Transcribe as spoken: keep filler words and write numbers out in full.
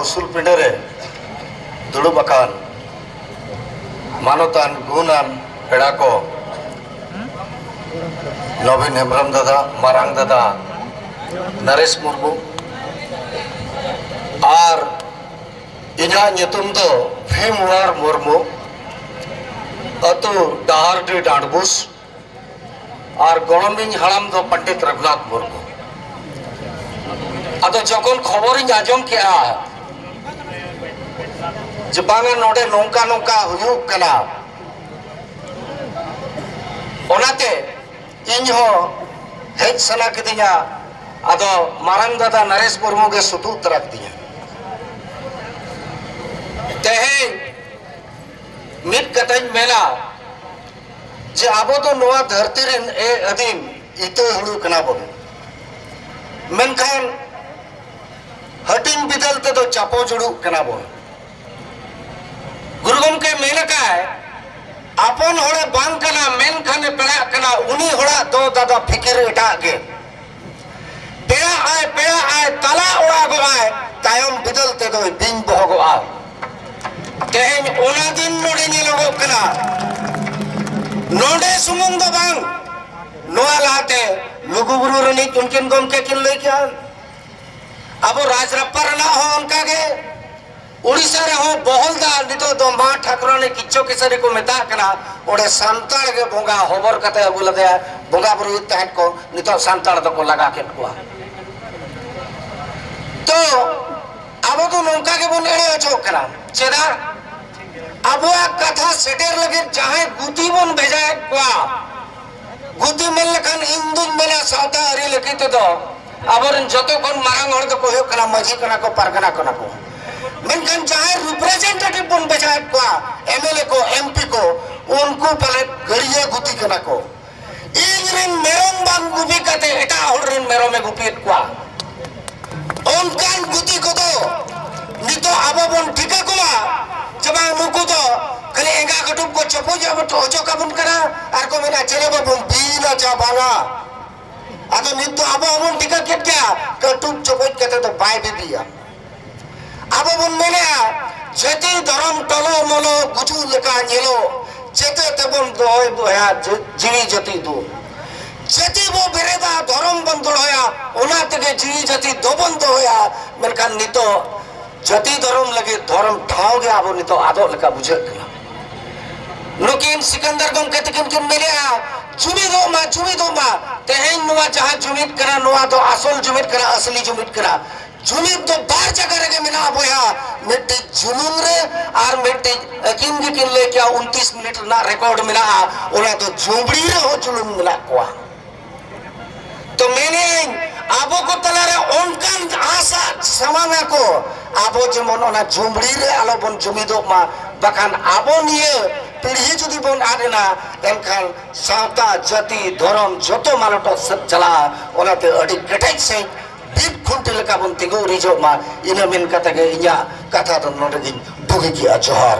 ᱩᱥᱩᱞ ᱯᱤᱸᱰᱟᱹ ᱨᱮ ᱫᱩᱲᱩᱵ ᱟᱠᱟᱱ ᱢᱟᱱᱚᱛᱟᱱ ᱜᱩᱱᱟᱱ ᱯᱮᱲᱟ ᱠᱚ, ᱱᱚᱵᱤᱱ ᱦᱮᱢᱵᱨᱚᱢ ᱫᱟᱫᱟ, ᱢᱟᱨᱟᱝ ᱫᱟᱫᱟ ᱱᱚᱨᱮᱥ ᱢᱩᱨᱢᱩ, ᱟᱨ ᱤᱧᱟᱹᱜ ᱧᱩᱛᱩᱢ ᱫᱚ ᱵᱷᱤᱢᱣᱟᱨ ᱢᱩᱨᱢᱩ, ᱟᱹᱛᱩ ᱰᱟᱦᱟᱨᱰᱤ ᱰᱟᱸᱰᱵᱩᱥ, ᱟᱨ ᱜᱚᱲᱚᱢᱤᱧ ᱦᱟᱲᱟᱢ ᱫᱚ ᱯᱚᱱᱰᱤᱛ ᱨᱚᱜᱷᱩᱱᱟᱛᱷ ᱢᱩᱨᱢᱩ᱾ ᱟᱫᱚ ᱡᱚᱠᱷᱚᱱ ᱠᱷᱚᱵᱚᱨᱤᱧ ᱟᱸᱡᱚᱢ ᱠᱮᱜᱼᱟ ᱡᱮ ᱵᱟᱝᱟ ᱱᱚᱰᱮ ᱱᱚᱝᱠᱟ ᱱᱚᱝᱠᱟ ᱦᱩᱭᱩᱜ ᱠᱟᱱᱟ, ᱚᱱᱟᱛᱮ ᱤᱧ ᱦᱚᱸ ᱦᱮᱡ ᱥᱟᱱᱟ ᱠᱤᱫᱤᱧᱟ᱾ ᱟᱫᱚ ᱢᱟᱨᱟᱝ ᱫᱟᱫᱟ ᱱᱚᱨᱮᱥ ᱢᱩᱨᱢᱩ ᱜᱮ ᱥᱩᱛᱩᱜ ᱛᱟᱨᱟ ᱠᱤᱫᱤᱧᱟ᱾ ᱛᱮᱦᱮᱧ ᱢᱤᱫ ᱠᱟᱛᱷᱟᱧ ᱢᱮᱱᱟ ᱡᱮ ᱟᱵᱚ ᱫᱚ ᱱᱚᱣᱟ ᱫᱷᱟᱹᱨᱛᱤ ᱨᱮᱱ ᱮ ᱟᱹᱫᱤᱢ ᱤᱛᱟᱹ ᱦᱩᱲᱩ ᱠᱟᱱᱟ ᱵᱚᱱ, ᱢᱮᱱᱠᱷᱟᱱ ᱦᱟᱹᱴᱤᱧ ᱵᱤᱫᱟᱹᱞ ᱛᱮᱫᱚ ᱪᱟᱯᱚ ᱡᱩᱲᱩᱜ ᱠᱟᱱᱟ ᱵᱚᱱ᱾ ᱜᱩᱨᱩ ᱜᱚᱢᱠᱮ ᱢᱮᱱ ᱟᱠᱟᱫ, ᱟᱯᱚᱱ ᱦᱚᱲᱮ ᱵᱟᱝ ᱠᱟᱱᱟ, ᱢᱮᱱᱠᱷᱟᱱᱮ ᱯᱮᱲᱟᱜ ᱠᱟᱱᱟ, ᱩᱱᱤ ᱦᱚᱲᱟᱜ ᱫᱚ ᱫᱟᱫᱟ ᱯᱷᱤᱠᱤᱨ ᱮᱴᱟᱜ ᱜᱮ᱾ ᱯᱮᱲᱟᱜ ᱟᱭ, ᱯᱮᱲᱟᱜ ᱟᱭ, ᱛᱟᱞᱟ ᱚᱲᱟᱜᱚᱜ ᱟᱭ, ᱛᱟᱭᱚᱢ ᱵᱤᱫᱟᱹᱞ ᱛᱮᱫᱚᱭ ᱵᱤᱧ ᱵᱚᱦᱚᱜᱚᱜᱼᱟ᱾ ᱛᱮᱦᱮᱧ ᱚᱱᱟ ᱫᱤᱱ ᱱᱚᱰᱮ ᱧᱮᱞᱚᱜᱚᱜ ᱠᱟᱱᱟ᱾ ᱱᱚᱰᱮ ᱥᱩᱢᱩᱝ ᱫᱚ ᱵᱟᱝ, ᱱᱚᱣᱟ ᱞᱟᱦᱟᱛᱮ ᱞᱩᱜᱩᱵᱩᱨᱩ ᱨᱤᱱᱤᱡ ᱩᱱᱠᱤᱱ ᱜᱚᱢᱠᱮ ᱠᱤᱱ ᱞᱟᱹᱭ ᱠᱮᱜᱼᱟ, ᱟᱵᱚ ᱨᱟᱡᱽᱨᱟᱯᱯᱟ ᱨᱮᱱᱟᱜ ᱦᱚᱸ ᱚᱱᱠᱟ ᱜᱮ᱾ ᱩᱲᱤᱥᱥᱟ ᱨᱮᱦᱚᱸ ᱵᱚᱦᱚᱞᱫᱟ, ᱱᱤᱛᱚᱜ ᱫᱚ ᱢᱟ ᱴᱷᱟᱠᱨᱟᱱᱤ ᱠᱤᱪᱷᱚ ᱠᱤᱥᱟᱹᱨᱤ ᱠᱚ ᱢᱮᱛᱟᱜ ᱠᱟᱱᱟ, ᱚᱸᱰᱮ ᱥᱟᱱᱛᱟᱲ ᱜᱮ ᱵᱚᱸᱜᱟ ᱦᱚᱵᱚᱨ ᱠᱟᱛᱮ ᱟᱹᱜᱩ ᱞᱮᱫᱮᱭᱟ, ᱵᱚᱸᱜᱟ ᱵᱩᱨᱩᱭᱮᱫ ᱛᱟᱦᱮᱸᱫ ᱠᱚ, ᱱᱤᱛᱚᱜ ᱥᱟᱱᱛᱟᱲ ᱫᱚᱠᱚ ᱞᱟᱜᱟ ᱠᱮᱫ ᱠᱚᱣᱟ᱾ ᱛᱚ ᱟᱵᱚ ᱫᱚ ᱱᱚᱝᱠᱟ ᱜᱮᱵᱚᱱ ᱮᱲᱮ ᱦᱚᱪᱚᱜ ᱠᱟᱱᱟ᱾ ᱪᱮᱫᱟᱜ? ᱟᱵᱚᱣᱟᱜ ᱠᱟᱛᱷᱟ ᱥᱮᱴᱮᱨ ᱞᱟᱹᱜᱤᱫ ᱡᱟᱦᱟᱸᱭ ᱜᱩᱛᱤ ᱵᱚᱱ ᱵᱷᱮᱡᱟᱭᱮᱫ ᱠᱚᱣᱟ, ᱜᱩᱛᱤ ᱢᱮᱱ ᱞᱮᱠᱷᱟᱱ ᱤᱧ ᱫᱩᱧ ᱢᱮᱱᱟ ᱥᱟᱶᱛᱟ ᱟᱹᱨᱤ ᱞᱟᱹᱜᱤᱫ ᱛᱮᱫᱚ ᱟᱵᱚᱨᱮᱱ ᱡᱚᱛᱚ ᱠᱷᱚᱱ ᱢᱟᱨᱟᱝ ᱦᱚᱲ ᱫᱚᱠᱚ ᱦᱩᱭᱩᱜ ᱠᱟᱱᱟ ᱢᱟᱹᱡᱷᱤ ᱠᱟᱱᱟ ᱠᱚ, ᱯᱟᱨᱜᱟᱱᱟ ᱠᱟᱱᱟ ᱠᱚ᱾ ᱢᱮᱱᱠᱷᱟᱱ ᱡᱟᱦᱟᱸᱭ ᱨᱤᱯᱨᱮᱡᱮᱱᱴᱮᱴᱤᱵᱷ ᱵᱚᱱ ᱵᱷᱮᱡᱟᱭᱮᱫ ᱠᱚᱣᱟ, ᱮᱢ ᱮᱞ ᱮ ᱠᱚ, ᱮᱢ ᱯᱤ ᱠᱚ, ᱩᱱᱠᱩ ᱯᱟᱞᱮᱫ ᱜᱟᱹᱲᱭᱟᱹ ᱜᱩᱛᱤ ᱠᱟᱱᱟ ᱠᱚ᱾ ᱤᱧ ᱨᱮᱱ ᱢᱮᱨᱚᱢ ᱵᱟᱝ ᱜᱩᱯᱤ ᱠᱟᱛᱮ ᱮᱴᱟᱜ ᱦᱚᱲ ᱨᱮᱱ ᱢᱮᱨᱚᱢᱮ ᱜᱩᱯᱤᱭᱮᱫ ᱠᱚᱣᱟ᱾ ᱚᱱᱠᱟᱱ ᱜᱩᱛᱤ ᱠᱚᱫᱚ ᱱᱤᱛᱚᱜ ᱟᱵᱚ ᱵᱚᱱ ᱴᱷᱤᱠᱟᱹ ᱠᱚᱣᱟ ᱡᱮ ᱵᱟᱝ, ᱱᱩᱠᱩ ᱫᱚ ᱠᱷᱟᱹᱞᱤ ᱮᱸᱜᱟ ᱠᱟᱹᱴᱩᱵ ᱠᱚ ᱪᱚᱯᱚᱡ ᱚᱪᱚ ᱠᱟᱵᱚᱱ ᱠᱟᱱᱟ ᱟᱨ ᱠᱚ ᱢᱮᱱᱟ, "ᱪᱮᱞᱮ ᱵᱟᱵᱚᱱ ᱵᱤᱭᱤᱱᱟ ᱪᱟ ᱵᱟᱝᱟ?" ᱟᱫᱚ ᱱᱤᱛ ᱫᱚ ᱟᱵᱚ ᱦᱚᱸᱵᱚᱱ ᱴᱷᱤᱠᱟᱹ ᱠᱮᱫ ᱜᱮᱭᱟ, ᱠᱟᱹᱴᱩᱵ ᱪᱚᱯᱚᱡ ᱠᱟᱛᱮ ᱫᱚ ᱵᱟᱭ ᱵᱤᱵᱤᱭᱟ᱾ ᱵᱚᱱ ᱢᱮᱱᱮᱜᱼᱟ, ᱡᱟᱹᱛᱤ ᱫᱷᱚᱨᱚᱢ ᱴᱚᱞᱚ ᱢᱚᱞᱚ ᱜᱩᱡᱩᱜ ᱞᱮᱠᱟ ᱧᱮᱞᱚᱜ, ᱪᱮᱛᱮ ᱛᱮᱵᱚᱱ ᱫᱚᱦᱚᱭ ᱵᱚᱭᱦᱟ ᱡᱤ-, ᱡᱤᱣᱤ ᱡᱟᱹᱛᱤ ᱫᱚ᱾ ᱡᱟᱹᱛᱤ ᱵᱚ ᱵᱮᱨᱮᱫᱟ, ᱫᱷᱚᱨᱚᱢ ᱵᱚᱱ ᱫᱚᱦᱚᱭᱟ, ᱚᱱᱟ ᱛᱮᱜᱮ ᱡᱤᱣᱤ ᱡᱟᱹᱛᱤ ᱫᱚᱵᱚᱱ ᱫᱚᱦᱚᱭᱟ᱾ ᱢᱮᱱᱠᱷᱟᱱ ᱱᱤᱛᱚᱜ ᱡᱟᱹᱛᱤ ᱫᱷᱚᱨᱚᱢ ᱞᱟᱹᱜᱤᱫ ᱫᱷᱚᱨᱚᱢ ᱴᱷᱟᱶ ᱜᱮ ᱟᱵᱚ ᱱᱤᱛᱚᱜ ᱟᱫᱚᱜ ᱞᱮᱠᱟ ᱵᱩᱡᱷᱟᱹᱜ ᱠᱟᱱᱟ᱾ ᱱᱩᱠᱤᱱ ᱥᱤᱠᱟᱱᱫᱟᱨ ᱜᱚᱢᱠᱮ ᱛᱟᱹᱠᱤᱱ ᱠᱤᱱ ᱢᱮᱱᱮᱜᱼᱟ, ᱡᱩᱢᱤᱫᱚᱜ ᱢᱟ, ᱡᱩᱢᱤᱫᱚᱜ ᱢᱟ᱾ ᱛᱮᱦᱮᱧ ᱱᱚᱣᱟ ᱡᱟᱦᱟᱸ ᱡᱩᱢᱤᱫ ᱠᱟᱱᱟ, ᱱᱚᱣᱟ ᱫᱚ ᱟᱥᱚᱞ ᱡᱩᱢᱤᱫ ᱠᱟᱱᱟ, ᱟᱥᱞᱤ ᱡᱩᱢᱤᱫ ᱠᱟᱱᱟ᱾ ᱡᱩᱢᱤᱫ ᱫᱚ ᱵᱟᱨ ᱡᱟᱭᱜᱟ ᱨᱮᱜᱮ ᱢᱮᱱᱟᱜᱼᱟ ᱵᱚᱭᱦᱟ, ᱢᱤᱫᱴᱤᱡ ᱡᱩᱞᱩᱢ ᱨᱮ ᱟᱨ ᱢᱤᱫᱴᱤᱡ ᱟᱹᱠᱤᱱ ᱜᱮᱠᱤᱱ ᱞᱟᱹᱭ ᱠᱮᱭᱟ, ᱩᱱᱛᱤᱥ ᱢᱤᱱᱤᱴ ᱨᱮᱱᱟᱜ ᱨᱮᱠᱚᱨᱰ ᱢᱮᱱᱟᱜᱼᱟ, ᱚᱱᱟ ᱫᱚ ᱡᱩᱢᱲᱤ ᱨᱮᱦᱚᱸ ᱡᱩᱞᱩᱢ ᱢᱮᱱᱟᱜ ᱠᱚᱣᱟ᱾ ᱛᱚ ᱢᱮᱱᱮᱧ, ᱟᱵᱚ ᱠᱚ ᱛᱟᱞᱟᱨᱮ ᱚᱱᱠᱟᱱ ᱟᱥᱟ ᱥᱟᱢᱟᱝ ᱟᱠᱚ, ᱟᱵᱚ ᱡᱮᱢᱚᱱ ᱚᱱᱟ ᱡᱩᱢᱲᱤ ᱨᱮ ᱟᱞᱚ ᱵᱚᱱ ᱡᱩᱢᱤᱫᱚᱜ ᱢᱟ, ᱵᱟᱠᱷᱟᱱ ᱟᱵᱚ ᱱᱤᱭᱟᱹ ᱯᱤᱲᱦᱤ ᱡᱩᱫᱤ ᱵᱚᱱ ᱟᱫ ᱮᱱᱟ, ᱮᱱᱠᱷᱟᱱ ᱥᱟᱶᱛᱟ, ᱡᱟᱹᱛᱤ, ᱫᱷᱚᱨᱚᱢ ᱡᱚᱛᱚ ᱢᱟᱞᱚᱴᱚᱜ ᱥᱮᱫ ᱪᱟᱞᱟᱜᱼᱟ᱾ ᱚᱱᱟᱛᱮ ᱟᱹᱰᱤ ᱠᱮᱴᱮᱡ ᱥᱟᱺᱦᱤᱡ ᱵᱤᱫ ᱠᱷᱩᱱᱴᱤ ᱞᱮᱠᱟ ᱵᱚᱱ ᱛᱤᱸᱜᱩ ᱩᱨᱤᱡᱚᱜ ᱢᱟ᱾ ᱤᱱᱟᱹ ᱢᱮᱱ ᱠᱟᱛᱮ ᱜᱮ ᱤᱧᱟᱹᱜ ᱠᱟᱛᱷᱟ ᱫᱚ ᱱᱚᱰᱮ ᱜᱤᱧ ᱵᱩᱜᱤ ᱠᱮᱜᱼᱟ᱾ ᱡᱚᱦᱟᱨ᱾